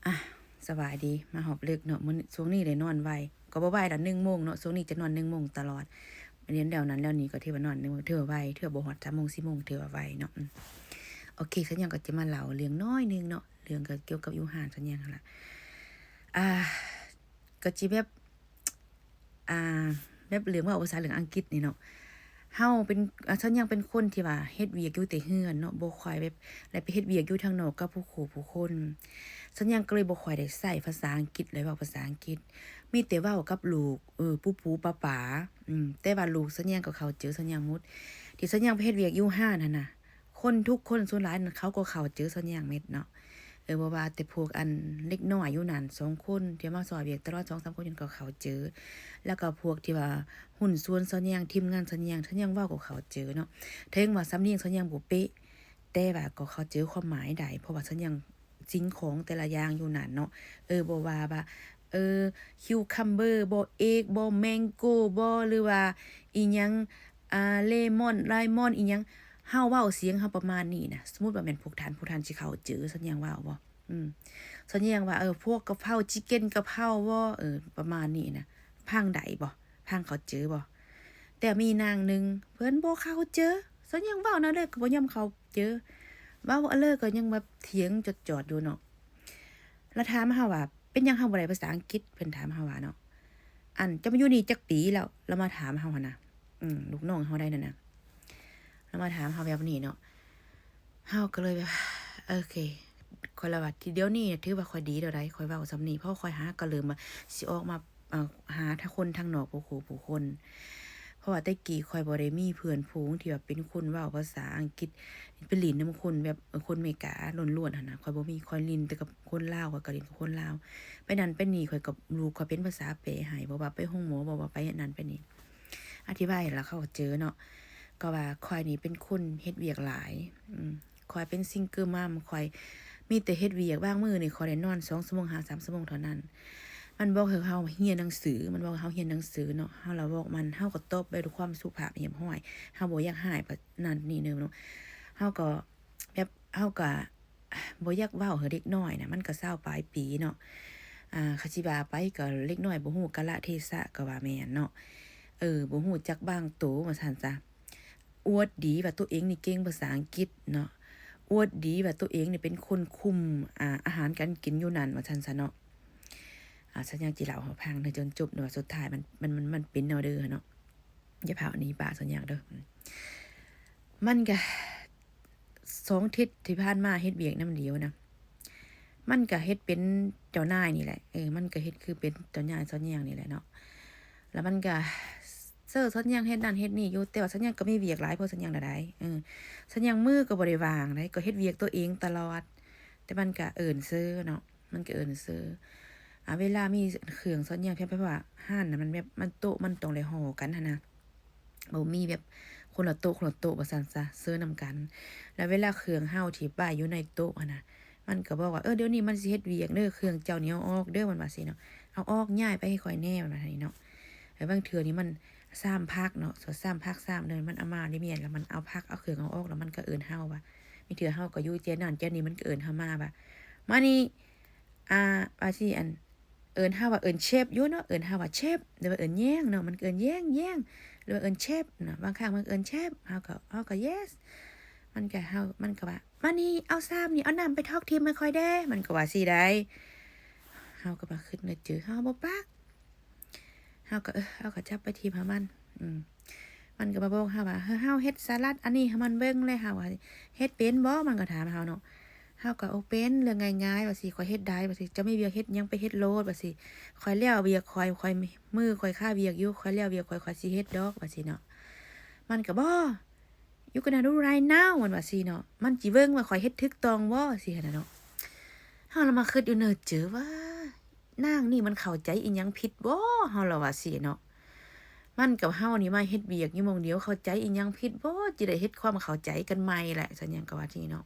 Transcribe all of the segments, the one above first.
ອ່ະ ສະບາຍດີ ມາຮອບເລິກເນາະ ມື້ ຊ່ວງນີ້ໄດ້ນອນໄວ ກໍບໍ່ໄວດອກ ໜຶ່ງໂມງເນາະ ຊ່ວງນີ້ຈະນອນໜຶ່ງໂມງຕະຫຼອດ ຮຽນແລ້ວນັ້ນແລ້ວນີ້ກໍຖືວ່ານອນໜຶ່ງໂມງ ຖືວ່າໄວ ຖືວ່າບໍ່ຮອດສາມໂມງ ສີ່ໂມງ ຖືວ່າໄວເນາະ ອືມ ໂອເຄ ສັນຍາກໍຈະມາເລົ່າເລື່ອງໜ້ອຍໜຶ່ງເນາະ ເລື່ອງກໍກ່ຽວກັບຢູ່ຮ້ານສັນຍາຫັ້ນລະ ອ່າ ກໍຊິແບບ ອ່າ ແບບເລື່ອງເວົ້າພາສາເລື່ອງອັງກິດນີ້ເນາະ ເຮົາເປັນ ອາ ສັນຍັງເປັນຄົນທີ່ວ່າເຮັດວຽກຢູ່ແຕ່ເຮືອນເນາະ ບໍ່ຄ່ອຍແບບໄດ້ໄປເຮັດວຽກຢູ່ທາງນອກກັບຜູ້ຄູ່ຜູ້ຄົນ ສັນຍັງກໍເລີຍບໍ່ຄ່ອຍໄດ້ໃຊ້ພາສາອັງກິດ ແລະ ເວົ້າພາສາອັງກິດ ມີແຕ່ເວົ້າກັບລູກ ເອີ ປູໆປາໆ ອືມ ແຕ່ວ່າລູກສັນຍັງກໍເຂົ້າໃຈສັນຍັງໝົດ ທີ່ສັນຍັງໄປເຮັດວຽກຢູ່ຮ້ານຫັ້ນນະ ຄົນທຸກຄົນສ່ວນຫຼາຍນັ້ນ ເຂົາກໍເຂົ້າໃຈສັນຍາເໝິດເນາະ ເອີ ບໍ່ວ່າແຕ່ພວກອັນເດັກນ້ອຍຢູ່ນັ້ນສອງຄົນ ທີ່ມາຊ່ອຍວຽກຕະຫຼອດສອງສາມຄົນ ເຂົາກໍເຂົ້າໃຈ ແລ້ວກໍພວກທີ່ວ່າຫຸ້ນສ່ວນສັນຍາ ທີມງານສັນຍາ ສັນຍາເວົ້າກໍເຂົ້າໃຈເນາະ ເຖິງວ່າສຳນຽງສັນຍາບໍ່ເປະ ແຕ່ວ່າກໍເຂົ້າໃຈຄວາມໝາຍໄດ້ ເພາະວ່າສັນຍາ ສິ່ງຂອງແຕ່ລະຢ່າງຢູ່ນັ້ນເນາະ ເອີ ບໍ່ວ່າວ່າ ເອີ ຄິວຄຳເບີບໍ ເອກບໍ ແມງໂກ້ບໍ ຫຼືວ່າອີ່ຫຍັງ ອ່າ ເລມອນ ລາຍມອນ ອີ່ຫຍັງ ເຮົາເວົ້າສຽງເຮົາປະມານນີ້ນະ ສົມມຸດວ່າແມ່ນພວກທ່ານ ພວກທ່ານຊິເຂົ້າໃຈສັນຍາເວົ້າບໍ່? ອືມ ສັນຍາວ່າ ເອີ ພວກກະເພາ ຊິເກັນກະເພາບໍ ເອີ ປະມານນີ້ນະ ຟັງໄດ້ບໍ່? ຟັງເຂົ້າໃຈບໍ່? ແຕ່ມີນາງໜຶ່ງ ເພິ່ນບໍ່ເຂົ້າໃຈ ສັນຍາເວົ້າແນວໃດກໍບໍ່ຍອມເຂົ້າໃຈ ເວົ້າເລີຍກໍຍັງແບບຖຽງຈອດໆຢູ່ເນາະ ລະຖາມເຮົາວ່າ ເປັນຫຍັງເຮົາບໍ່ໄດ້ພາສາອັງກິດ ເພິ່ນຖາມເຮົາວ່າເນາະ ອັນ ເຈົ້າມາຢູ່ນີ້ຈັກປີແລ້ວ ລະມາຖາມເຮົາຫັ້ນນະ ອືມ ລູກນ້ອງເຮົາໄດ້ນັ້ນນະ ລະມາຖາມເຮົາແບບນີ້ເນາະ ເຮົາກໍເລີຍແບບ ໂອເຄ ຂ້ອຍລະວ່າ ດຽວນີ້ນະຖືວ່າຂ້ອຍດີແລ້ວໃດ ຂ້ອຍເວົ້າສ່ຳນີ້ ເພາະຂ້ອຍຫາກໍເລີ່ມວ່າຊິອອກມາ ເອີ ຫາທາງຄົນທາງນອກຜູ້ຄູ່ຜູ້ຄົນ ເພາະວ່າແຕ່ກີ້ຂ້ອຍບໍ່ໄດ້ມີເພື່ອນຝູງທີ່ວ່າເປັນຄົນເວົ້າພາສາອັງກິດ ໄປຫຼິ້ນນຳຄົນແບບ ເອີ ຄົນເມກາລ້ວນໆຫັ້ນນະ ຂ້ອຍບໍ່ມີ ຂ້ອຍຫຼິ້ນແຕ່ກັບຄົນລາວ ຂ້ອຍກໍຫຼິ້ນກັບຄົນລາວ ໄປນັ້ນໄປນີ້ ຂ້ອຍກໍ ລູກຂ້ອຍເປັນພາສາແປໃຫ້ ບໍ່ວ່າໄປໂຮງໝໍ ບໍ່ວ່າໄປອັນນັ້ນໄປນີ້ ອະທິບາຍໃຫ້ລາວເຂົ້າໃຈເນາະ ກໍວ່າຂ້ອຍນີ້ເປັນຄົນເຮັດວຽກຫຼາຍ ອືມ ຂ້ອຍເປັນ single mom ຂ້ອຍມີແຕ່ເຮັດວຽກ ບາງມື້ນີ້ຂ້ອຍໄດ້ນອນສອງຊົ່ວໂມງຫາສາມຊົ່ວໂມງເທົ່ານັ້ນ ມັນບອກໃຫ້ເຮົາຮຽນໜັງສື ມັນບອກໃຫ້ເຮົາຮຽນໜັງສືເນາະ ເຮົາລະບອກມັນ ເຮົາກໍຕອບໄປດ້ວຍຄວາມສຸພາບຮຽບຮ້ອຍ ເຮົາບໍ່ຢາກຮ້າຍປານນັ້ນນີ້ເດີເນາະ ເຮົາກໍແບບ ເຮົາກໍບໍ່ຢາກເວົ້າໃຫ້ເດັກນ້ອຍນະ ມັນກໍຊາວປາຍປີເນາະ ອ່າ ຄັນຊິວ່າໄປກໍເດັກນ້ອຍບໍ່ຮູ້ກາລະເທສະ ກໍວ່າແມ່ນເນາະ ເອີ ບໍ່ຮູ້ຈັກບາງໂຕວ່າຊັ້ນຊະ ອວດດີວ່າໂຕເອງນີ້ເກັ່ງພາສາອັງກິດເນາະ ອວດດີວ່າໂຕເອງນີ້ເປັນຄົນຄຸມ ອ່າ ອາຫານການກິນຢູ່ນັ້ນວ່າຊັ້ນຊະເນາະ ອາ ສັນຍາຊິເລົ່າໃຫ້ຟັງເດີຈົນຈົບເນາະ ວ່າສຸດທ້າຍມັນ ມັນ ມັນ ມັນເປັນແນວໃດຫັ້ນເນາະ ຢ່າພາວໜີປາກສັນຍາເດີ ມັນກະ ສອງທິດທີ່ຜ່ານມາເຮັດວຽກນຳຫຼຽວນະ ມັນກະເຮັດເປັນເຈົ້ານາຍນີ້ແຫຼະ ເອີ ມັນກະເຮັດຄືເປັນເຈົ້ານາຍສັນຍານີ້ແຫຼະເນາະ ລະມັນກະເຊີສັນຍາເຮັດນັ້ນເຮັດນີ້ຢູ່ ແຕ່ວ່າສັນຍາກໍມີວຽກຫຼາຍ ເພາະສັນຍາລະໄດ້ ເອີ ສັນຍາມືກໍບໍ່ໄດ້ວ່າງໃດ ກໍເຮັດວຽກຕົວເອງຕະຫຼອດ ແຕ່ມັນກະເອີ້ນເຊີເນາະ ມັນກໍເອີ້ນເຊີ ອາ ເວລາມີເຄື່ອງສັນຍາ ເພາະວ່າຮ້ານນະ ມັນແບບ ມັນໂຕະ ມັນຕ້ອງໄດ້ຫໍ່ກັນຫັ້ນນະ ບໍ່ມີແບບຄົນລະໂຕະ ຄົນລະໂຕະວ່າຊັ້ນຊະ ເຊີນຳກັນ ແລ້ວເວລາເຄື່ອງເຮົາທີ່ປະຢູ່ໃນໂຕະຫັ້ນນະ ມັນກໍບອກວ່າ ເອີ ດຽວນີ້ມັນຊິເຮັດວຽກເດີ ເຄື່ອງເຈົ້ານີ້ເອົາອອກເດີ ມັນວ່າຊີ້ເນາະ ເອົາອອກ ຍ້າຍໄປໃຫ້ຂ້ອຍແດ່ ມັນວ່ານີ້ເນາະ ແລ້ວບາງເທື່ອນີ້ມັນຊາມຜັກເນາະ ຊາມຜັກຊາມເດີ ມັນເອົາມານີ້ແມ່ນ ແລ້ວມັນເອົາຜັກເອົາເຄື່ອງເອົາອອກ ແລ້ວມັນກໍເອີ້ນເຮົາວ່າ ບາງເທື່ອເຮົາກໍຢູ່ແຈນັ້ນແຈນີ້ ມັນກໍເອີ້ນເຮົາມາວ່າ ມານີ້ ອ່າ ວ່າຊິອັນ ເອີ້ນເຮົາວ່າເອີ້ນເຊບຢູ່ເນາະ ເອີ້ນເຮົາວ່າເຊບ ຫຼືວ່າເອີ້ນແຍງເນາະ ມັນເອີ້ນແຍງ ແຍງ ຫຼືວ່າເອີ້ນເຊບເນາະ ບາງຄັ້ງມັນເອີ້ນເຊບ ເຮົາກໍ ເຮົາກໍ yes ມັນກໍ ເຮົາ ມັນກໍວ່າ ມານີ້ ເອົາຊາມນີ້ ເອົານ້ຳໄປຖອກຖິ້ມໃຫ້ຂ້ອຍແດ່ ມັນກໍວ່າຊີ້ໃດ ເຮົາກໍມາຄິດໃນໃຈ ເຮົາບໍ່ປາກ ເຮົາກໍ ເອີ ເຮົາກໍຈັບໄປຖິ້ມໃຫ້ມັນ ອືມ ມັນກໍມາບອກເຮົາວ່າ ເອີ ເຮົາເຮັດສະຫຼັດອັນນີ້ໃຫ້ມັນເບິ່ງແລ້ວ ເຮົາວ່າ ເຮັດເປັນບໍ່? ມັນກໍຖາມເຮົາເນາະ ເຮົາກໍ ໂອ ເປັນ ເລື່ອງງ່າຍໆ ວ່າຊີ້ ຂ້ອຍເຮັດໄດ້ ວ່າຊີ້ ເຈົ້າມີວຽກເຮັດຫຍັງໄປເຮັດໂລດ ວ່າຊີ້ ຂ້ອຍແລ້ວວຽກຂ້ອຍ ຂ້ອຍ ມື້ຂ້ອຍຄາວຽກຢູ່ ຂ້ອຍແລ້ວວຽກຂ້ອຍ ຂ້ອຍຊິເຮັດດອກ ວ່າຊີ້ເນາະ ມັນກໍ ບໍ່ you gonna do right now ມັນວ່າຊີ້ເນາະ ມັນຊິເບິ່ງວ່າຂ້ອຍເຮັດຖືກຕ້ອງບໍ່ ຊີ້ຫັ້ນນະເນາະ ເຮົາລະມາຄິດຢູ່ໃນໃຈວ່າ ນາງນີ້ມັນເຂົ້າໃຈອີ່ຫຍັງຜິດບໍ່ ເຮົາລະວ່າຊີ້ເນາະ ມັນກັບເຮົານີ້ມາເຮັດວຽກຢູ່ໝ່ອງດຽວ ເຂົ້າໃຈອີ່ຫຍັງຜິດບໍ່ ຊິໄດ້ເຮັດຄວາມເຂົ້າໃຈກັນໃໝ່ແຫຼະ ສັນຍາກໍວ່າຊີ້ເນາະ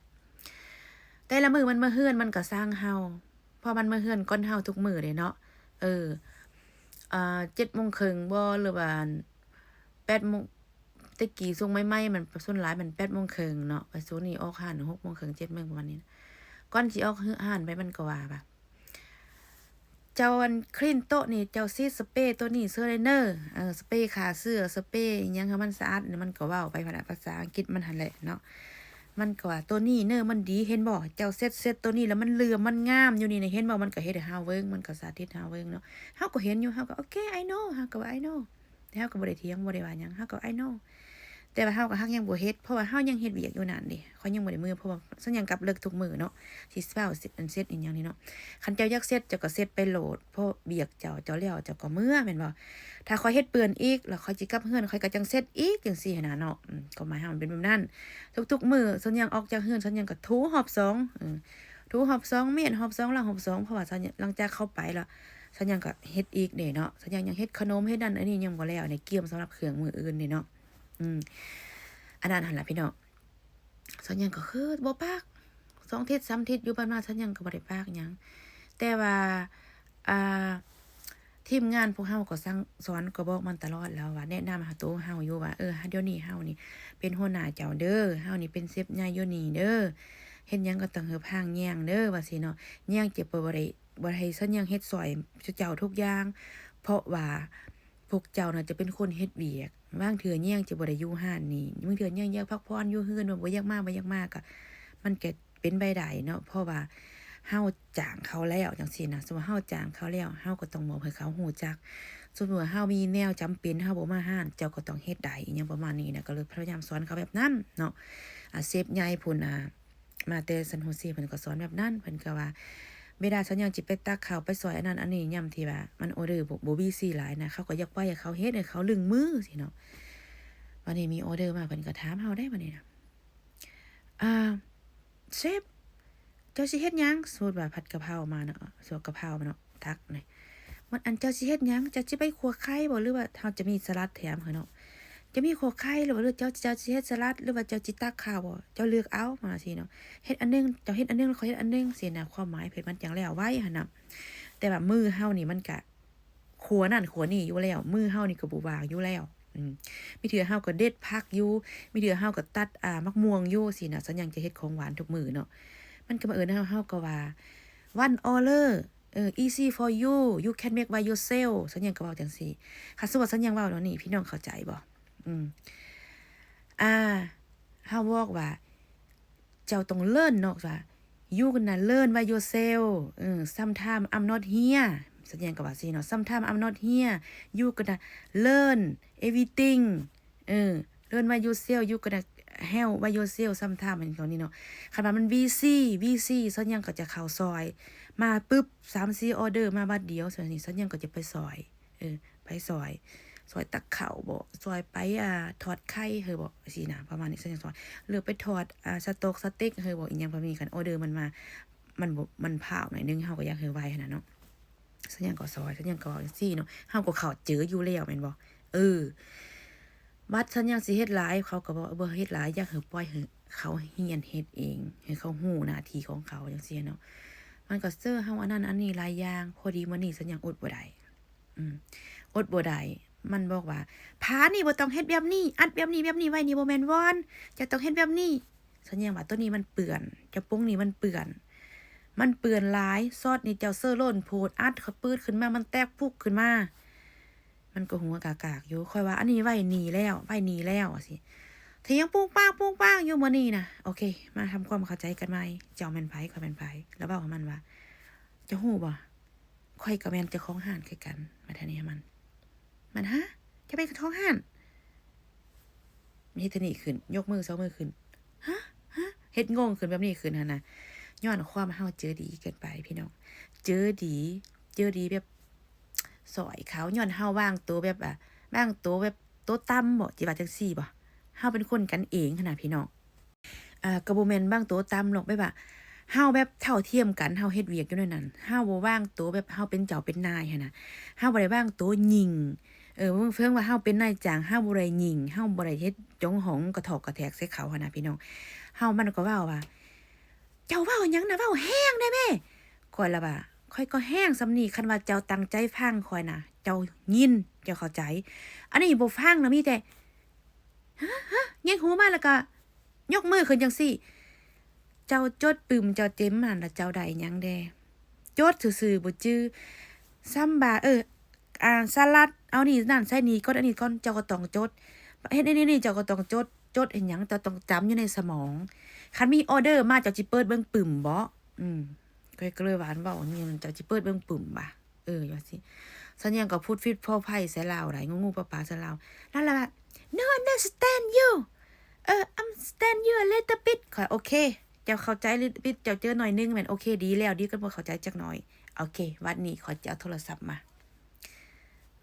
ແຕ່ລະມື້ມັນມາເຮືອນ ມັນກໍສັ່ງເຮົາ ເພາະມັນມາເຮືອນກ່ອນເຮົາທຸກມື້ເດ້ເນາະ ເອີ ອ່າ ເຈັດໂມງເຄິ່ງບໍ ຫຼືວ່າ ແປດໂມງ ແຕ່ກີ້ຊ່ວງໃໝ່ໆ ມັນ ສ່ວນຫຼາຍມັນແປດໂມງເຄິ່ງເນາະ ໄປຊ່ວງນີ້ອອກຮ້ານຫົກໂມງເຄິ່ງ ເຈັດໂມງ ປະມານນີ້ ກ່ອນຊິອອກຮ້ານໄປ ມັນກໍວ່າວ່າ ເຈົ້າອັນຄລີນໂຕະນີ້ ເຈົ້າສີດສະເປໂຕນີ້ເຊີເດີເນີ ເອີ ສະເປຂ້າເຊື້ອ ສະເປອີ່ຫຍັງໃຫ້ມັນສະອາດ ມັນກໍເວົ້າໄປພາສາອັງກິດມັນຫັ້ນແຫຼະເນາະ. ມັນກໍວ່າ ໂຕນີ້ເນີ ມັນດີ ເຫັນບໍ່ ເຈົ້າເຊັດ ເຊັດໂຕນີ້ແລ້ວມັນເຫຼື້ອມ ມັນງາມຢູ່ນີ້ນະ ເຫັນບໍ່. ມັນກໍເຮັດໃຫ້ເຮົາເບິ່ງ ມັນກໍສາທິດໃຫ້ເຮົາເບິ່ງເນາະ. ເຮົາກໍເຫັນຢູ່ ເຮົາກໍ ໂອເຄ I know ເຮົາກໍວ່າ I know ແຕ່ເຮົາກໍບໍ່ໄດ້ຖຽງ ບໍ່ໄດ້ວ່າຫຍັງ ເຮົາກໍ I know ແຕ່ວ່າເຮົາກໍຫາກຍັງບໍ່ເຮັດ ເພາະວ່າເຮົາຍັງເຮັດວຽກຢູ່ນັ້ນເດ້. ຂ້ອຍຍັງບໍ່ໄດ້ເມືອ ເພາະວ່າສັນຍັງກັບເລິກທຸກມື້ເນາະ ຊິຟ້າວເຊັດອັນເຊັດອີ່ຫຍັງນີ້ເນາະ. ຄັນເຈົ້າຢາກເຊັດ ເຈົ້າກໍເຊັດໄປໂລດ ເພາະວຽກເຈົ້າ ເຈົ້າແລ້ວເຈົ້າກໍເມືອແມ່ນບໍ່. ຖ້າຂ້ອຍເຮັດເປື້ອນອີກ ແລ້ວຂ້ອຍຊິກັບເຮືອນ ຂ້ອຍກໍຈັ່ງເຊັດອີກ ຈັ່ງຊີ້ຫັ້ນນະເນາະ. ອືມ ຄວາມໝາຍເຮົາມັນເປັນແບບນັ້ນ. ທຸກໆມື້ສັນຍັງອອກຈາກເຮືອນ ສັນຍັງກໍຖູຮອບສອງ ເອີ ຖູຮອບສອງ ມ້ຽນຮອບສອງ ລ້າງຮອບສອງ ເພາະວ່າສັນ ຫຼັງຈາກເຂົາໄປແລ້ວ ສັນຍັງກໍເຮັດອີກເດ້ເນາະ. ສັນຍັງຍັງເຮັດຂະໜົມ ເຮັດນັ້ນເຮັດນີ້ຍັງບໍ່ແລ້ວ ໃນກຽມສຳລັບເຄື່ອງມື້ອື່ນເດ້ເນາະ. ອືມ ອັນນັ້ນຫັ້ນລະພີ່ນ້ອງ ສັນຍັງກໍຄືບໍ່ປາກ ສອງທິດສາມທິດຢູ່ ຜ່ານມາສັນຍັງກໍບໍ່ໄດ້ປາກຫຍັງ. ແຕ່ວ່າ ອ່າ ທີມງານພວກເຮົາກໍສັ່ງສອນ ກໍບອກມັນຕະຫຼອດແລ້ວວ່າ ແນະນຳໂຕເຮົາຢູ່ວ່າ ເອີ ດຽວນີ້ເຮົານີ້ເປັນຫົວໜ້າເຈົ້າເດີ ເຮົານີ້ເປັນເຊັບໃຫຍ່ຢູ່ນີ້ເດີ ເຮັດຫຍັງກໍຕ້ອງໃຫ້ພາງແຍງເດີ ວ່າຊີ້ເນາະ. ແຍງຈະບໍ່ໄດ້ ບໍ່ໃຫ້ສັນຍັງເຮັດຊ່ອຍເຈົ້າທຸກຢ່າງ ເພາະວ່າພວກເຈົ້ານະຈະເປັນຄົນເຮັດວຽກ. ບາງເທື່ອແຍງຈະບໍ່ໄດ້ຢູ່ຮ້ານນີ້ ບາງເທື່ອແຍງຢາກພັກຜ່ອນຢູ່ເຮືອນ ວ່າບໍ່ຢາກມາ ບໍ່ຢາກມາ ກະມັນກະເປັນໄປໄດ້ເນາະ ເພາະວ່າເຮົາຈ້າງເຂົາແລ້ວຈັ່ງຊີ້ນະ. ສົມມຸດເຮົາຈ້າງເຂົາແລ້ວ ເຮົາກໍຕ້ອງບອກໃຫ້ເຂົາຮູ້ຈັກ. ສົມມຸດວ່າເຮົາມີແນວຈຳເປັນ ເຮົາບໍ່ມາຮ້ານ ເຈົ້າກໍຕ້ອງເຮັດໄດ້ ອີ່ຫຍັງປະມານນີ້ນະ. ກໍເລີຍພະຍາຍາມສອນເຂົາແບບນັ້ນເນາະ. ອາ ເຊັບໃຫຍ່ພຸ້ນ ອາ ມາແຕ່ຊັນໂຮເຊ ເພິ່ນກໍສອນແບບນັ້ນ ເພິ່ນກໍວ່າ ເວລາສັນຍັງຊິໄປຕັກເຂົ້າ ໄປຊ່ອຍອັນນັ້ນອັນນີ້ ຍາມທີ່ວ່າມັນອໍເດີບໍ່ ບໍ່ບີຊີຫຼາຍນະ ເຂົາກໍຢາກປ່ອຍໃຫ້ເຂົາເຮັດ ໃຫ້ເຂົາລຶ້ງມືຊີ້ເນາະ. ບາດນີ້ມີອໍເດີມາ ເພິ່ນກໍຖາມເຮົາໄດ໋ບາດນີ້ນະ ອ່າ ເຊຟ ເຈົ້າຊິເຮັດຫຍັງ? ສົມມຸດວ່າຜັດກະເພົາມາເນາະ ສວຍກະເພົາມາເນາະ ຕັກນີ້ ມັນ ອັນ ເຈົ້າຊິເຮັດຫຍັງ? ເຈົ້າຊິໄປຂົ້ວໄຂ່ບໍ່ ຫຼືວ່າເຮົາຈະມີສະຫຼັດແຖມໃຫ້ເນາະ? ຈະມີຂົ້ວໄຂ່ ຫຼືວ່າ ຫຼືເຈົ້າ ເຈົ້າຊິເຮັດສະຫຼັດ ຫຼືວ່າເຈົ້າຊິຕັກເຂົ້າບໍ່? ເຈົ້າເລືອກເອົາ ວ່າຊີ້ເນາະ. ເຮັດອັນໜຶ່ງ ເຈົ້າເຮັດອັນໜຶ່ງ ແລ້ວຂ້ອຍເຮັດອັນໜຶ່ງ ຊີ້ນະ. ຄວາມໝາຍເພິ່ນມັນຈັ່ງແລ້ວໄວຫັ້ນນະ. ແຕ່ວ່າມືເຮົານີ້ມັນກະ ຂົ້ວນັ້ນຂົ້ວນີ້ຢູ່ແລ້ວ ມືເຮົານີ້ກໍບໍ່ວ່າງຢູ່ແລ້ວ. ອືມ ມີເທື່ອເຮົາກໍເດັດຜັກຢູ່ ມີເທື່ອເຮົາກໍຕັດ ອ່າ ໝາກມ່ວງຢູ່ຊີ້ນະ. ສັນຍັງຈະເຮັດຂອງຫວານທຸກມື້ເນາະ. ມັນກໍມາເອີ້ນເຮົາ ເຮົາກໍວ່າ One order, ເອີ easy for you, you can make by yourself. ສັນຍັງກໍເວົ້າຈັ່ງຊີ້. ຄັນສົມມຸດວ່າສັນຍັງເວົ້າແນວນີ້ ພີ່ນ້ອງເຂົ້າໃຈບໍ່? ອືມ ອ່າ ເຮົາບອກວ່າ ເຈົ້າຕ້ອງ learn ເນາະ ວ່າ you gonna learn by yourself. ເອີ sometime I'm not here. ສັນຍັງກໍວ່າຊີ້ເນາະ sometime I'm not here, you gonna learn everything. ເອີ learn by yourself, you gonna help by yourself sometime ແມ່ນຕົວນີ້ເນາະ. ຄັນວ່າມັນ busy busy ສັນຍັງກໍຈະເຂົ້າຊ່ອຍ ມາປຶບ ສາມສີ່ order ມາບາດດຽວ ສັນຍັງກໍຈະໄປຊ່ອຍ ເອີ ໄປຊ່ອຍ ຊ່ອຍຕັກເຂົ້າບໍ ຊ່ອຍໄປ ອ່າ ທອດໄຂ່ໃຫ້ບໍ ຊີ້ນະ ປະມານນີ້. ສັນຍັງຊ່ອຍ ຫຼືໄປທອດ ອ່າ ສະຕົກສະເຕັກໃຫ້ບໍ ອີ່ຫຍັງປະມານນີ້. ຄັນ order ມັນມາ ມັນບໍ່ ມັນພ້າວໜ້ອຍໜຶ່ງ ເຮົາກໍຢາກໃຫ້ໄວຫັ້ນນະເນາະ. ສັນຍັງກໍຊ່ອຍ ສັນຍັງກໍເວົ້າຈັ່ງຊີ້ເນາະ ເຮົາກໍເຂົ້າໃຈຢູ່ແລ້ວແມ່ນບໍ່? ເອີ ບັດສັນຍັງຊິເຮັດຫຼາຍ ເຂົາກໍບອກ ບໍ່ເຮັດຫຼາຍ ຢາກໃຫ້ປ່ອຍໃຫ້ເຂົາຮຽນເຮັດເອງ ໃຫ້ເຂົາຮູ້ໜ້າທີ່ຂອງເຂົາຈັ່ງຊີ້ເນາະ. ມັນກໍເຊີເຮົາອັນນັ້ນອັນນີ້ຫຼາຍຢ່າງ. ພໍດີມື້ນີ້ສັນຍັງອົດບໍ່ໄດ້ ອືມ ອົດບໍ່ໄດ້ ມັນບອກວ່າ ຜ້ານີ້ບໍ່ຕ້ອງເຮັດແບບນີ້ ອັດແບບນີ້ ແບບນີ້ໄວ້ນີ້ບໍ່ແມ່ນວອນ ເຈົ້າຕ້ອງເຮັດແບບນີ້. ສັນຍັງວ່າ ໂຕນີ້ມັນເປື້ອນ ກະໂປງນີ້ມັນເປື້ອນ ມັນເປື້ອນຫຼາຍ ຊອດນີ້ເຈົ້າເຊີໂລນໂພດ ອັດເຂົາປືດຂຶ້ນມາ ມັນແຕກປຸກຂຶ້ນມາ ມັນກໍຫົວກາກໆຢູ່. ຂ້ອຍວ່າ ອັນນີ້ໄວ້ໜີແລ້ວ ໄວ້ໜີແລ້ວ ວ່າຊີ້ ຖຽງປຸ້ງປ້າງ ປຸ້ງປ້າງຢູ່ມື້ນີ້ນະ. ໂອເຄ ມາທຳຄວາມເຂົ້າໃຈກັນໃໝ່ ເຈົ້າແມ່ນໃຜ ຂ້ອຍແມ່ນໃຜ ແລ້ວເວົ້າໃຫ້ມັນວ່າ ເຈົ້າຮູ້ບໍ່ ຂ້ອຍກໍແມ່ນເຈົ້າຂອງຮ້ານຄືກັນ. ມາທາງນີ້ໃຫ້ມັນ ມັນ ຮະ ເຈົ້າເປັນເຈົ້າຂອງຮ້ານ? ເຮັດເທົ່ານີ້ຂຶ້ນ ຍົກມືສອງມືຂຶ້ນ ຮະ ຮະ ເຮັດງົງຂຶ້ນແບບນີ້ຂຶ້ນຫັ້ນນະ. ຍ້ອນຄວາມເຮົາເຈີດີເກີນໄປພີ່ນ້ອງ ເຈີດີ ເຈີດີແບບຊ່ອຍເຂົາ ຍ້ອນເຮົາວາງໂຕແບບ ອ່າ ວາງໂຕແບບໂຕຕ່ຳບໍ ຊິວ່າຈັ່ງຊີ້ບໍ ເຮົາເປັນຄົນກັນເອງຫັ້ນນະພີ່ນ້ອງ. ອ່າ ກໍບໍ່ແມ່ນວາງໂຕຕ່ຳດອກ ແບບວ່າເຮົາແບບເທົ່າທຽມກັນ ເຮົາເຮັດວຽກຢູ່ໃນນັ້ນ ເຮົາບໍ່ວາງໂຕແບບເຮົາເປັນເຈົ້າເປັນນາຍຫັ້ນນະ ເຮົາບໍ່ໄດ້ວາງໂຕຫຍິ່ງ ເອີ ເພິ່ງວ່າເຮົາເປັນນາຍຈ້າງ ເຮົາບໍ່ໄດ້ຫຍິ່ງ ເຮົາບໍ່ໄດ້ເຮັດຈົງຫອງກະຖອກກະແທກໃສ່ເຂົາຫັ້ນນະພີ່ນ້ອງ. ເຮົາ ມັນກໍເວົ້າວ່າ ເຈົ້າເວົ້າຫຍັງນະ ເວົ້າແຮງແດ່ແມ້. ຂ້ອຍລະວ່າ ຂ້ອຍກໍແຮງສ່ຳນີ້ ຄັນວ່າເຈົ້າຕັ້ງໃຈຟັງຂ້ອຍນະ ເຈົ້າຍິນ ເຈົ້າເຂົ້າໃຈ ອັນນີ້ບໍ່ຟັງນະ ມີແຕ່ ຮະ ຮະ ແງະຫູມາແລ້ວກໍຍົກມືຂຶ້ນຈັ່ງຊີ້. ເຈົ້າຈົດປຶ້ມ ເຈົ້າເຕັມຫັ້ນລະ ເຈົ້າໄດ້ຫຍັງແດ່? ຈົດຊື່ໆບໍ່ຈື່. ຊຳບາ ເອີ ອ່າ ສະຫຼັດ ເອົານີ້ນັ້ນໃສ່ນີ້ກ່ອນ ອັນນີ້ກ່ອນ ເຈົ້າກໍຕ້ອງຈົດ ເຮັດອັນນີ້ນີ້ ເຈົ້າກໍຕ້ອງຈົດ ຈົດເຮັດຫຍັງ ເຈົ້າຕ້ອງຈຳຢູ່ໃນສະໝອງ. ຄັນມີອໍເດີມາ ເຈົ້າຊິເປີດເບິ່ງປຶ້ມບໍ? ອືມ ຂ້ອຍກໍເລີຍວ່າ ອັນເວົ້ານີ້ ເຈົ້າຊິເປີດເບິ່ງປຶ້ມບະ? ເອີ ວ່າຊີ້ ສັນຍາງກໍພຸດຟິດພໍໄພໃສ່ລາວໄດ໋ ງູໆປາໆໃສ່ລາວ ລາວລະວ່າ No understand you ເອີ I'm understand you a little bit ຂ້ອຍ ໂອເຄ ເຈົ້າເຂົ້າໃຈ little bit ເຈົ້າເຈີໜ້ອຍໜຶ່ງແມ່ນ ໂອເຄ ດີແລ້ວ ດີກວ່າບໍ່ເຂົ້າໃຈຈັກໜ້ອຍ. ໂອເຄ ບັດນີ້ຂ້ອຍຈະເອົາໂທລະສັບມາ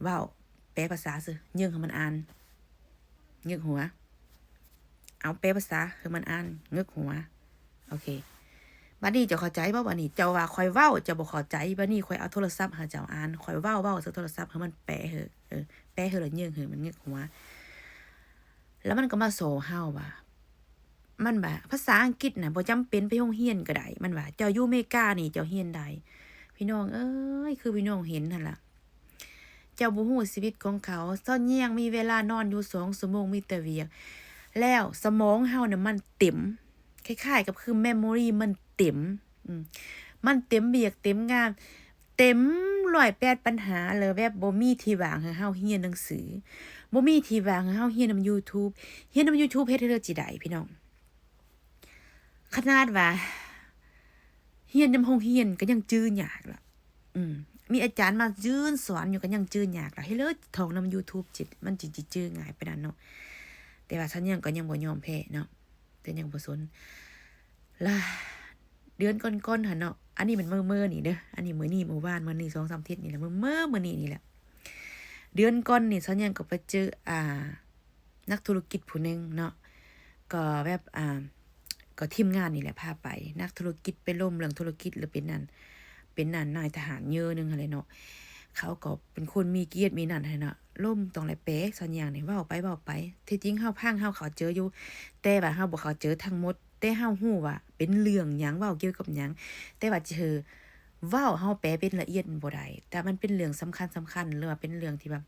ເວົ້າ ແປພາສາຊື່ ຍື່ນໃຫ້ມັນອ່ານ ງື່ນຫົວ ເອົາແປພາສາໃຫ້ມັນອ່ານ ງື່ນຫົວ. ໂອເຄ ບັດນີ້ເຈົ້າເຂົ້າໃຈບໍ່? ບັດນີ້ເຈົ້າວ່າຂ້ອຍເວົ້າ ເຈົ້າບໍ່ເຂົ້າໃຈ ບັດນີ້ຂ້ອຍເອົາໂທລະສັບໃຫ້ເຈົ້າອ່ານ ຂ້ອຍເວົ້າ ເວົ້າໃສ່ໂທລະສັບໃຫ້ມັນແປໃຫ້ ເອີ ແປໃຫ້ແລ້ວຍື່ນໃຫ້ມັນ ງື່ນຫົວ. ແລ້ວມັນກໍມາໂຊເຮົາວ່າ ມັນວ່າ ພາສາອັງກິດນະ ບໍ່ຈຳເປັນໄປໂຮງຮຽນກໍໄດ້ ມັນວ່າ ເຈົ້າຢູ່ເມການີ້ ເຈົ້າຮຽນໄດ້. ພີ່ນ້ອງເອີຍ ຄືພີ່ນ້ອງເຫັນຫັ້ນລະ ເຈົ້າບໍ່ຮູ້ຊີວິດຂອງເຂົາ. ຊອນແຍງມີເວລານອນຢູ່ສອງຊົ່ວໂມງ ມີແຕ່ວຽກ ແລ້ວສະໝອງເຮົານະມັນເຕັມ ຄ້າຍໆກັບຄື memory ມັນເຕັມ ອືມ ມັນເຕັມວຽກເຕັມງານ ເຕັມຮ້ອຍແປດບັນຫາເລີຍ ແບບບໍ່ມີທີ່ວ່າງໃຫ້ເຮົາຮຽນໜັງສື ບໍ່ມີທີ່ວ່າງໃຫ້ເຮົາຮຽນນຳ YouTube ຮຽນນຳ YouTube ເຮັດໃຫ້ເລີດຊິໄດ້ ພີ່ນ້ອງ. ຂະໜາດວ່າຮຽນນຳໂຮງຮຽນກໍຍັງຈື່ຍາກລະ ອືມ ມີອາຈານມາຢືນສອນຢູ່ກໍຍັງຈື່ຍາກລະ ໃຫ້ເລີດທ່ອງນຳ YouTube ຈິ ມັນຈິ ຈິຈື່ງ່າຍປານນັ້ນເນາະ. ແຕ່ວ່າຊອນແຍງກໍຍັງບໍ່ຍອມແພ້ເນາະ ແຕ່ຍັງບໍ່ສົນ ລະເດືອນກ່ອນໆຫັ້ນເນາະ ອັນນີ້ມັນເມີໆນີ້ເດີ ອັນນີ້ມື້ນີ້ ມື້ວານ ມື້ນີ້ ສອງສາມທິດນີ້ແຫຼະ ເມີໆມື້ນີ້ນີ້ແຫຼະ. ເດືອນກ່ອນນີ້ຊອນແຍງກໍໄປເຈີ ອ່າ ນັກທຸລະກິດຜູ້ໜຶ່ງເນາະ ກໍແບບ ອ່າ ກໍທີມງານນີ້ແຫຼະພາໄປ ນັກທຸລະກິດໄປລົມເລື່ອງທຸລະກິດ ແລ້ວເປັນອັນ ເປັນອັນນາຍທະຫານເຍີໜຶ່ງຫັ້ນແຫຼະເນາະ. ເຂົາກໍເປັນຄົນມີກຽດມີນັ້ນຫັ້ນນະ ລົມຕ້ອງໄດ້ແປ ຊອນແຍງນີ້ ເວົ້າໄປເວົ້າໄປ ທີ່ຈິງເຮົາຟັງເຮົາເຂົ້າໃຈຢູ່ ແຕ່ວ່າເຮົາບໍ່ເຂົ້າໃຈທັງໝົດ ແຕ່ເຮົາຮູ້ວ່າເປັນເລື່ອງຫຍັງ ເວົ້າກ່ຽວກັບຫຍັງ ແຕ່ວ່າຈະເວົ້າ ເຮົາແປເປັນລະອຽດມັນບໍ່ໄດ້ ແຕ່ມັນເປັນເລື່ອງສຳຄັນໆ ຫຼືວ່າເປັນເລື່ອງທີ່ແບບ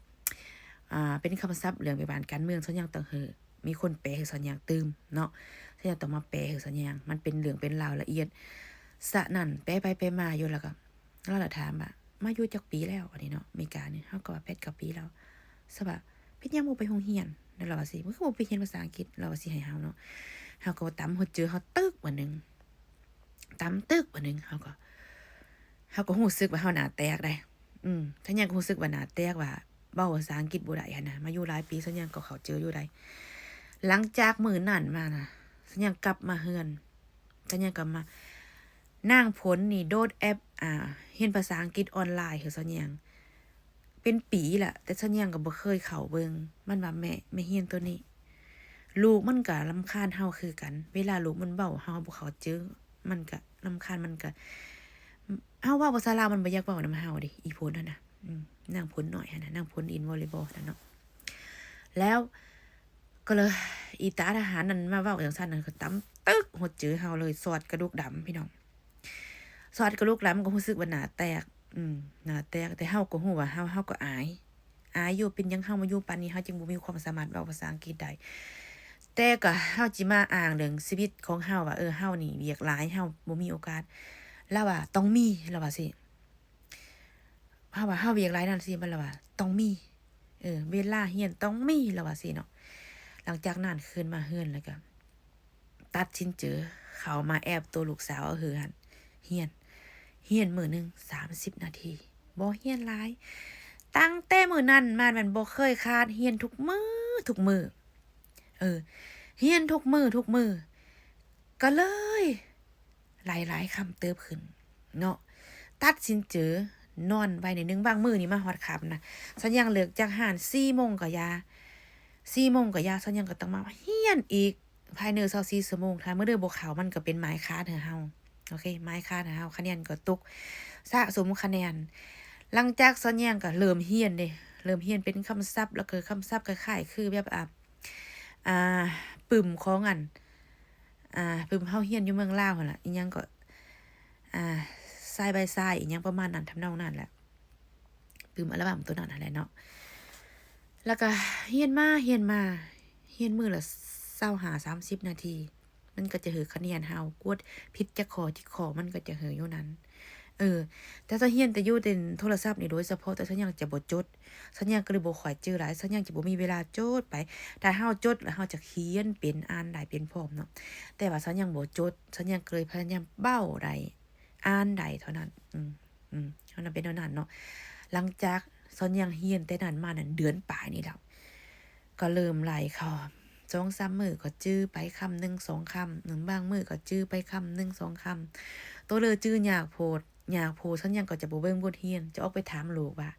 ອ່າ ເປັນຄຳສັບເລື່ອງແມ່ບ້ານການເມືອງ ຊອນແຍງຕ້ອງໃຫ້ມີຄົນແປໃຫ້ຊອນແຍງຕື່ມເນາະ ຊອນແຍງຕ້ອງມາແປໃຫ້ຊອນແຍງ ມັນເປັນເລື່ອງເປັນລາວລະອຽດ. ສະນັ້ນແປໄປແປມາຢູ່ ແລ້ວກໍລາວລະຖາມວ່າ ມາຢູ່ຈັກປີແລ້ວ ອັນນີ້ເນາະ ເມການີ້ ເຮົາກໍວ່າ ແປດເກົ້າປີແລ້ວ. ສະວ່າ ເປັນຫຍັງບໍ່ໄປໂຮງຮຽນ? ແລ້ວລາວວ່າຊິ ຄືບໍ່ໄປຮຽນພາສາອັງກິດ? ລາວວ່າຊິໃຫ້ເຮົາເນາະ ເຮົາກໍຕຳຫົວໃຈເຮົາຕຶກບາດໜຶ່ງ ຕຳຕຶກບາດໜຶ່ງ ເຮົາກໍ ເຮົາກໍຮູ້ສຶກວ່າເຮົາໜ້າແຕກໄດ໋ ອືມ ຊອນແຍງກໍຮູ້ສຶກວ່າໜ້າແຕກ ວ່າເວົ້າພາສາອັງກິດບໍ່ໄດ້ຫັ້ນນະ ມາຢູ່ຫຼາຍປີ ຊອນແຍງກໍເຂົ້າໃຈຢູ່ໄດ໋. ຫຼັງຈາກມື້ນັ້ນມານະ ຊອນແຍງກັບມາເຮືອນ ຊອນແຍງກໍມາ ນາງຝົນນີ້ໂດດແອັບ ອ່າ ຮຽນພາສາອັງກິດອອນລາຍໃຫ້ຊອນແຍງ ເປັນປີລະ ແຕ່ຊອນແຍງກໍບໍ່ເຄີຍເຂົ້າເບິ່ງ. ມັນວ່າ ແມ່ ແມ່ຮຽນໂຕນີ້ ລູກມັນກໍລຳຄານເຮົາຄືກັນ ເວລາລູກມັນເວົ້າເຮົາບໍ່ເຂົ້າໃຈ ມັນກໍລຳຄານ ມັນກໍ ເຮົາເວົ້າພາສາລາວມັນບໍ່ຢາກເວົ້ານຳເຮົາເດ ອີ່ຝົນຫັ້ນນະ ອືມ ນາງຝົນນ້ອຍຫັ້ນນະ ນາງຝົນຫຼິ້ນວໍລີບອນຫັ້ນເນາະ. ແລ້ວກໍເລີຍ ອີຕາທະຫານນັ້ນມາເວົ້າຈັ່ງຊັ້ນ ນັ້ນກໍຕຳຕຶກຫົວໃຈເຮົາເລີຍ ສອດກະດູກດຳ ພີ່ນ້ອງ ສອດກະດູກດຳ ກໍຮູ້ສຶກວ່າໜ້າແຕກ ອືມ ໜ້າແຕກ ແຕ່ເຮົາກໍຮູ້ວ່າເຮົາ ເຮົາກໍອາຍ ອາຍຢູ່ ເປັນຫຍັງເຮົາມາຢູ່ປານນີ້ ເຮົາຈຶ່ງບໍ່ມີຄວາມສາມາດເວົ້າພາສາອັງກິດໄດ້? ແຕ່ກໍເຮົາຊິມາອ້າງເລື່ອງຊີວິດຂອງເຮົາວ່າ ເອີ ເຮົານີ້ວຽກຫຼາຍ ເຮົາບໍ່ມີໂອກາດ. ລາວວ່າ ຕ້ອງມີ ລາວວ່າຊີ້ ເຮົາວ່າ ເຮົາວຽກຫຼາຍນັ້ນຊີ້ ລາວວ່າ ຕ້ອງມີ ເອີ ເວລາຮຽນຕ້ອງມີ ລາວວ່າຊີ້ເນາະ. ຫຼັງຈາກນັ້ນຄືນມາເຮືອນ ແລ້ວກໍ ຕັດສິນໃຈເຂົ້າມາແອບໂຕລູກສາວເອົາເຮີຫັ້ນ ຮຽນ ຮຽນມື້ໜຶ່ງສາມສິບນາທີ ບໍ່ຮຽນຫຼາຍ. ຕັ້ງແຕ່ມື້ນັ້ນມາແມ່ນບໍ່ເຄີຍຂາດ ຮຽນທຸກມື້ ທຸກມື້ ເອີ ຮຽນທຸກມື້ ທຸກມື້ ກໍເລີຍ ຫຼາຍໆຄຳເຕີບຂຶ້ນເນາະ ຕັດສິນໃຈນອນໄວໜ້ອຍໜຶ່ງ. ບາງມື້ນີ້ມາຮອດຄ່ຳນະ ຊອນແຍງເລີກຈາກຮ້ານສີ່ໂມງກໍຢ່າ ສີ່ໂມງກໍຢ່າ ຊອນແຍງກໍຕ້ອງມາຮຽນອີກພາຍໃນຊາວສີ່ຊົ່ວໂມງ. ຖ້າມື້ໃດບໍ່ເຂົ້າ ມັນກໍເປັນໝາຍຄາດໃຫ້ເຮົາ ໂອເຄ ໝາຍຄາດໃຫ້ເຮົາ ຄະແນນກໍຕົກ ສະສົມຄະແນນ. ຫຼັງຈາກຊອນແຍງກໍເລີ່ມຮຽນເດ້ ເລີ່ມຮຽນເປັນຄຳສັບ ແລ້ວກໍຄຳສັບຄ້າຍໆຄືແບບ ອ່າ ອ່າ ປຶ້ມຂອງອັນ ອ່າ ປຶ້ມເຮົາຮຽນຢູ່ເມືອງລາວຫັ້ນລະ ອີ່ຫຍັງກໍ ອ່າ ຊາຍບາຍຊາຍ ອີ່ຫຍັງປະມານນັ້ນ ທຳນອງນັ້ນແຫຼະ ປຶ້ມອັລບັມໂຕນັ້ນຫັ້ນແຫຼະເນາະ. ແລ້ວກໍຮຽນມາ ຮຽນມາ ຮຽນມື້ລະຊາວຫ້າ ສາມສິບນາທີ ມັນກໍຈະເຮີຄະແນນເຮົາ ກວດຜິດຈັກຂໍ້ ຈັກຂໍ້ ມັນກໍຈະເຮີຢູ່ນັ້ນ. ເອີ ແຕ່ຊາວຮຽນແຕ່ຢູ່ແຕ່ໂທລະສັບນີ້ໂດຍສະເພາະ, ແຕ່ຊາວຍັງຈະບໍ່ຈົດ, ຊາວຍັງກໍເລີຍບໍ່ຄ່ອຍຈື່ຫຼາຍ, ຊາວຍັງຈະບໍ່ມີເວລາຈົດໄປ. ຖ້າເຮົາຈົດແລ້ວເຮົາຈະຂຽນເປັນ, ອ່ານໄດ້ເປັນພ້ອມເນາະ. ແຕ່ວ່າຊາວຍັງບໍ່ຈົດ, ຊາວຍັງກໍເລີຍພະຍາຍາມເວົ້າໄດ້, ອ່ານໄດ້ເທົ່ານັ້ນ. ອືມ ອືມ ເທົ່ານັ້ນເປັນເທົ່ານັ້ນເນາະ. ຫຼັງຈາກຊາວຍັງຮຽນແຕ່ນັ້ນມານັ້ນ ເດືອນປາຍນີ້ແລ້ວ ກໍເລີ່ມໄລ່ເຂົ້າ, ສອງສາມມື້ກໍຈື່ໄປຄຳໜຶ່ງສອງຄຳ, ບາງມື້ກໍຈື່ໄປຄຳໜຶ່ງສອງຄຳ. ໂຕເລີຈື່ຍາກໂພດ, ຍາກໂພດ, ຊາວຍັງກໍຈະບໍ່ເບິ່ງບົດຮຽນ, ຈະອອກໄປຖາມລູກວ່າ,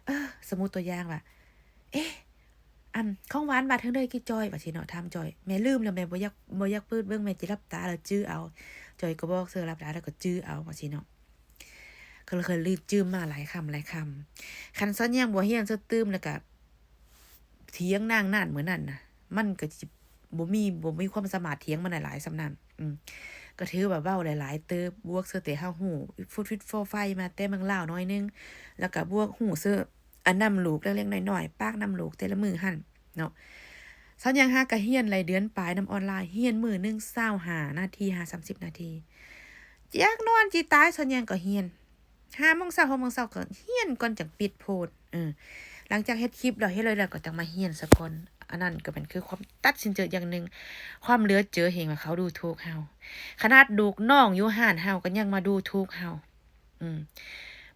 ເອີ, ສົມມຸດຕົວຢ່າງວ່າ, ເອ, ອັນ ຂອງຫວານບາດເທົ່າໃດກີ້ຈ້ອຍ? ວ່າຊີ້ເນາະ, ຖາມຈ້ອຍ, ແມ່ລືມແລ້ວ, ແມ່ບໍ່ຢາກ, ບໍ່ຢາກເປີດເບິ່ງ, ແມ່ຈະຫຼັບຕາແລ້ວຈື່ເອົາ. ຈ້ອຍກໍບອກເສີ, ຫຼັບຕາແລ້ວກໍຈື່ເອົາ, ວ່າຊີ້ເນາະ. ກໍເລີຍ ເຄີຍລືມຈື່ມາຫຼາຍຄຳຫຼາຍຄຳ. ຄັນຊາວແຍງບໍ່ຮຽນ ຊາວຕື່ມ ແລ້ວກະຖຽງນາງນັ້ນມື້ນັ້ນນະ ມັນກໍຊິບໍ່ມີ ບໍ່ມີຄວາມສາມາດຖຽງມັນໄດ້ຫຼາຍສ່ຳນັ້ນ. ອືມ ກໍຖືວ່າເວົ້າໄດ້ຫຼາຍເຕີບ, ບວກເສີແຕ່ເຮົາຮູ້ຟຸດຟິດຟໍໄຟມາແຕ່ເມືອງລາວໜ້ອຍໜຶ່ງ, ແລ້ວກໍບວກຮູ້ເສີອັນນຳລູກເລັກໆນ້ອຍໆ, ປາກນຳລູກແຕ່ລະມື້ຫັ້ນເນາະ. ຊາວແຍງຫາກໍຮຽນໄດ້ເດືອນປາຍນຳອອນລາຍ, ຮຽນມື້ໜຶ່ງຊາວຫ້ານາທີ ຫາສາມສິບນາທີ. ຢາກນອນຈິຕາຍ ຊາວແຍງກໍຮຽນ ຫ້າໂມງເຊົ້າ ຫົກໂມງເຊົ້າກໍຮຽນກ່ອນຈັ່ງປິດໂພດ. ເອີ ຫຼັງຈາກເຮັດຄລິບແລ້ວ ເຮັດແລ້ວ ແລ້ວກໍຈັ່ງມາຮຽນສາກ່ອນ. ອັນນັ້ນກໍແມ່ນຄືຄວາມຕັດສິນໃຈຢ່າງໜຶ່ງ, ຄວາມເຫຼືອເຈີແຮງວ່າເຂົາດູຖູກເຮົາ. ຂະໜາດລູກນ້ອງຢູ່ຮ້ານເຮົາກໍຍັງມາດູຖູກເຮົາ. ອືມ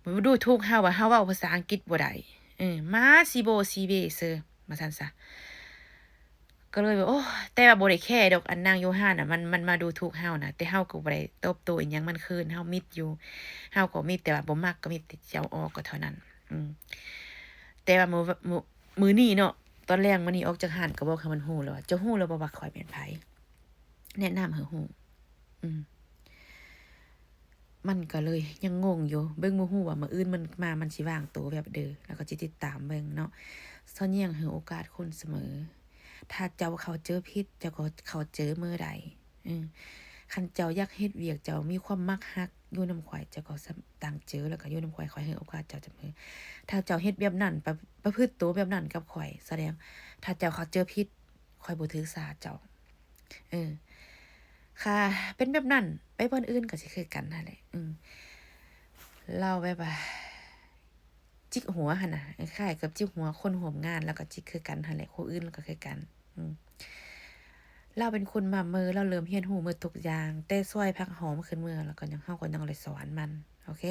ມາດູຖູກເຮົາວ່າເຮົາເວົ້າພາສາອັງກິດບໍ່ໄດ້. ເອີ ມາຊີໂບຊີເບເຊີ ວ່າຊັ້ນຊະ. ກໍເລີຍແບບ ໂອ້ ແຕ່ວ່າບໍ່ໄດ້ແຄດອກ ອັນນາງຢູ່ຮ້ານນະ ມັນ ມັນມາດູຖູກເຮົານະ, ແຕ່ເຮົາກໍບໍ່ໄດ້ຕອບໂຕ້ອີ່ຫຍັງມັນຄືນ, ເຮົາມິດຢູ່, ເຮົາກໍມິດ ແຕ່ວ່າບໍ່ມັກກໍມິດແຕ່ເຈົ້າອອກກໍເທົ່ານັ້ນ. ອືມ ແຕ່ວ່າມື້ ມື້ ມື້ນີ້ເນາະ, ຕອນແລງມື້ນີ້ອອກຈາກຮ້ານກໍບອກໃຫ້ມັນຮູ້ແລ້ວວ່າ ເຈົ້າຮູ້ແລ້ວບໍ່ວ່າຂ້ອຍແມ່ນໃຜ? ແນະນຳໃຫ້ຮູ້. ອືມ ມັນກໍເລີຍຍັງງົງຢູ່, ເບິ່ງບໍ່ຮູ້ວ່າມື້ອື່ນມັນມາ ມັນຊິວາງໂຕແບບໃດ, ແລ້ວກໍຊິຕິດຕາມເບິ່ງເນາະ. ຊາວແຍງໃຫ້ໂອກາດຄົນສະເໝີ. ຖ້າເຈົ້າເຂົ້າເຈີຜິດ ເຈົ້າກໍເຂົ້າເຈີເໝີໄດ້. ເອີ ຄັນເຈົ້າຢາກເຮັດວຽກ, ເຈົ້າມີຄວາມມັກຮັກຢູ່ນຳຂ້ອຍ, ເຈົ້າກໍຕັ້ງເຈີ ແລ້ວກໍຢູ່ນຳຂ້ອຍ, ຂ້ອຍໃຫ້ໂອກາດເຈົ້າສະເໝີ. ຖ້າເຈົ້າເຮັດແບບນັ້ນ, ປະ ປະພຶດໂຕແບບນັ້ນກັບຂ້ອຍ, ສະແດງ ຖ້າເຈົ້າເຂົ້າເຈີຜິດ, ຂ້ອຍບໍ່ຖືສາເຈົ້າ. ເອີ ຄ່າເປັນແບບນັ້ນ, ໄປບ່ອນອື່ນກໍຊິຄືກັນຫັ້ນແຫຼະ. ອືມ ລາວແບບວ່າຈິກຫົວຫັ້ນນະ, ຄ້າຍໆກັບຈິກຫົວຄົນຮ່ວມງານ, ລາວກໍຈິກຄືກັນຫັ້ນແຫຼະ, ຄົນອື່ນລາວກໍຄືກັນ. ອືມ ລາວເປັນຄົນມາເມີ, ລາວເລີ່ມຮຽນຮູ້ໝົດທຸກຢ່າງ, ແຕ່ຊອຍຜັກຫອມຂຶ້ນເມືອ, ລາວກໍຍັງ ເຮົາກໍຍັງໄດ້ສອນມັນ. ໂອເຄ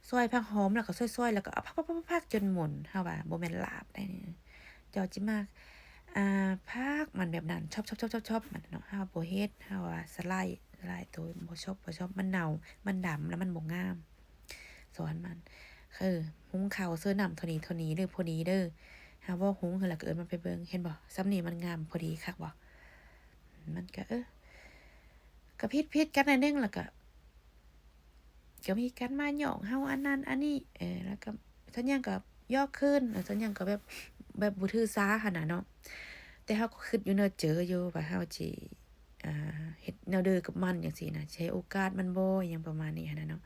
ຊອຍຜັກຫອມ ແລ້ວກໍຊອຍໆ ແລ້ວກໍເອົາພັກໆໆຈົນໝົດ. ເຮົາວ່າບໍ່ແມ່ນລາບໃດນີ້, ເຈົ້າຊິມາ ອ່າ ພັກມັນແບບນັ້ນ, ຊອບໆໆໆມັນເນາະ. ເຮົາບໍ່ເຮັດ, ເຮົາວ່າສະໄລ, ສະໄລໂຕ, ບໍ່ຊອບ, ບໍ່ຊອບ, ມັນເນົ່າ, ມັນດຳ ແລ້ວມັນບໍ່ງາມ. ສອນມັນ ເອີ ຫຸງເຂົ້າເສີນ້ຳເທົ່ານີ້ ເທົ່ານີ້ເດີ, ພໍດີເດີ. ເຮົາເວົ້າຫຸງ ແລ້ວກໍເອີ້ນມັນໄປເບິ່ງ, ເຫັນບໍ່? ສ່ຳນີ້ມັນງາມ ພໍດີຄັກບໍ່? ມັນກໍ ເອີ ກໍຜິດໆກັນໜ້ອຍໜຶ່ງ, ແລ້ວກໍ ກໍມີການມາຍ້ອງເຮົາອັນນັ້ນອັນນີ້. ເອີ ແລ້ວກໍຊາວແຍງກໍຢອກຄືນ, ເອີ ຊາວແຍງກໍແບບ ແບບບໍ່ຖືສາຫັ້ນນະເນາະ. ແຕ່ເຮົາກໍຄິດຢູ່ໃນໃຈຢູ່ວ່າເຮົາຊິ ອ່າ ເຮັດແນວໃດກັບມັນຈັ່ງຊີ້ນະ, ຊິໃຫ້ໂອກາດມັນບໍ່ ອີ່ຫຍັງປະມານນີ້ຫັ້ນນະເນາະ.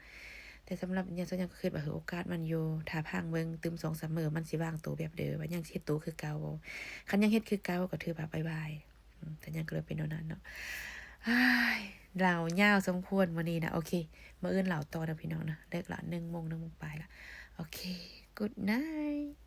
ແຕ່ສຳລັບຊາວແຍງ ຊາວແຍງກໍຄິດວ່າ ເອີ ໂອກາດມັນຢູ່, ຖ້າພັງເບິ່ງຕື່ມສອງສາມມື້ ມັນຊິວາງໂຕແບບເດີ, ວ່າຍັງຊິເຮັດໂຕຄືເກົ່າບໍ່. ຄັນຍັງເຮັດຄືເກົ່າກໍຖືວ່າບາຍບາຍ. ອືມ ຊາວແຍງກໍເລີຍເປັນແນວນັ້ນເນາະ. ອ້າຍ ເລົ່າຍາວສົມຄວນມື້ນີ້ນະ. ໂອເຄ ມື້ອື່ນເລົ່າຕໍ່ເດີພີ່ນ້ອງນະ. ເລີກລະ ໜຶ່ງໂມງ ໜຶ່ງໂມງປາຍລະ. ໂອເຄ Good night.